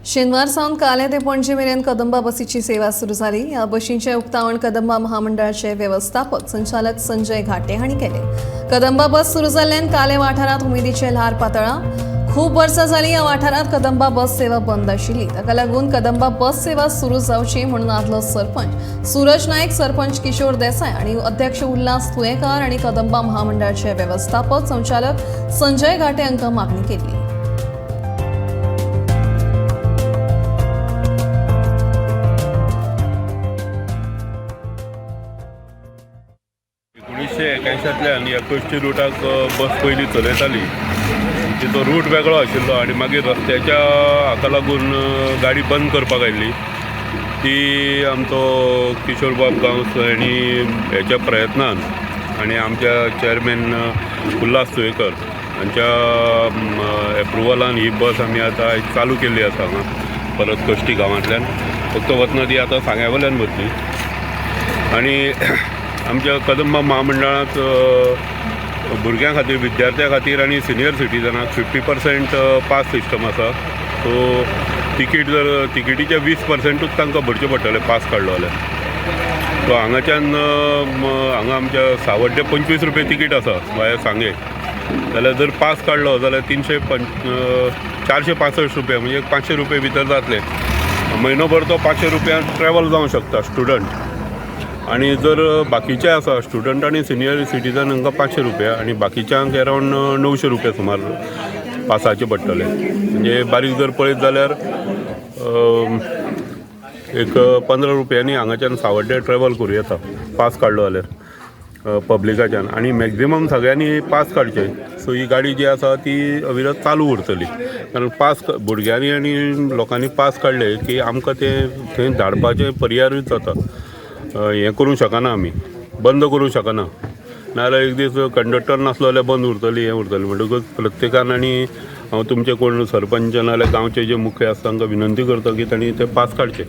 शेनवार सावन काले ते पणजे मेरेन कदंबा बसीची सेवा सुरू जाली. ह्या बशींचें उक्तावण कदंबा महामंडळाचे वेवस्थापक संचालक संजय घाटे हांणी केलें. कदंबा बस सुरू जाल्ल्यान काले वाठारांत उमेदीचें ल्हार पातळ्ळां. खूब वर्सां जालीं ह्या वाठारांत कदंबा बस सेवा बंद आशिल्ली. ताका लागून कदंबा बस सेवा सुरू जावची म्हणून आदलो सरपंच सूरज नायक, सरपंच किशोर देसाय आनी अध्यक्ष उल्हास तुयेंकार आनी कदंबा महामंडळाचे वेवस्थापक संचालक संजय घाटे हांकां मागणी केल्ली. 1981तल्यान ह्या कश्टी रुटाक बस पयलीं चलयताली. तिचो रूट वेगळो आशिल्लो आनी मागीर रस्त्याच्या हाका लागून गाडी बंद करपाक आयली. ती आमचो किशोरबाब गांवस हाणी हेच्या प्रयत्नान आनी आमच्या चॅरमॅन उल्हास तुयेकर हांच्या एप्रुवलान ही बस आमी आतां आयज चालू केल्ली आसा हांगा परत कश्टी गांवांतल्यान. फक्त वतना ती आतां सांग्या वयल्यान वतली. आनी आमच्या कदंबा महामंडळांत भुरग्यां खातीर, विद्यार्थ्यां खातीर आनी सिनियर सिटीजनाक 50% पास सिस्टम आसा. सो तिकीट जर तिकीटीचे 20%ूच तांकां भरचें पडटलें पास काडलो जाल्यार. सो हांगाच्यान हांगा आमच्या सावड्डे 25 रुपये तिकीट आसा वाया सांगे, जाल्यार जर पास काडलो जाल्यार 465 रुपया, म्हणजे 500 रुपये भितर जातले. म्हयनोभर तो 500 रुपयांत ट्रॅवल जावंक शकता स्टुडंट. आनी जर बाकीचे आसा स्टुडंट आनी सिनियर सिटीजन हांकां 500 रुपया आनी बाकीच्यांक एरावंड 900 रुपया सुमार पासाचे पडटले. म्हणजे बारीक जर पळयत जाल्यार एक 15 रुपयांनी हांगाच्यान सावड्डे ट्रॅवल करूं येता पास काडलो जाल्यार पब्लिकाच्यान. आनी मॅक्झिमम सगळ्यांनी पास काडचे, सो ही गाडी जी आसा ती अविरत चालू उरतली. कारण पास भुरग्यांनी आनी लोकांनी पास काडले की आमकां तें थंय धाडपाचें पर्यारूच जाता. हें करूंक शकना, आमी बंद करूंक शकना. नाजाल्यार एक दीस कंडक्टर नासलो जाल्यार बंद उरतली, हें उरतलें. म्हणटकूच प्रत्येकान, आनी हांव तुमचे कोण सरपंच नाजाल्यार गांवचे जे मुख्य आसा तांकां विनंती करता की तांणी ते पास काडचे.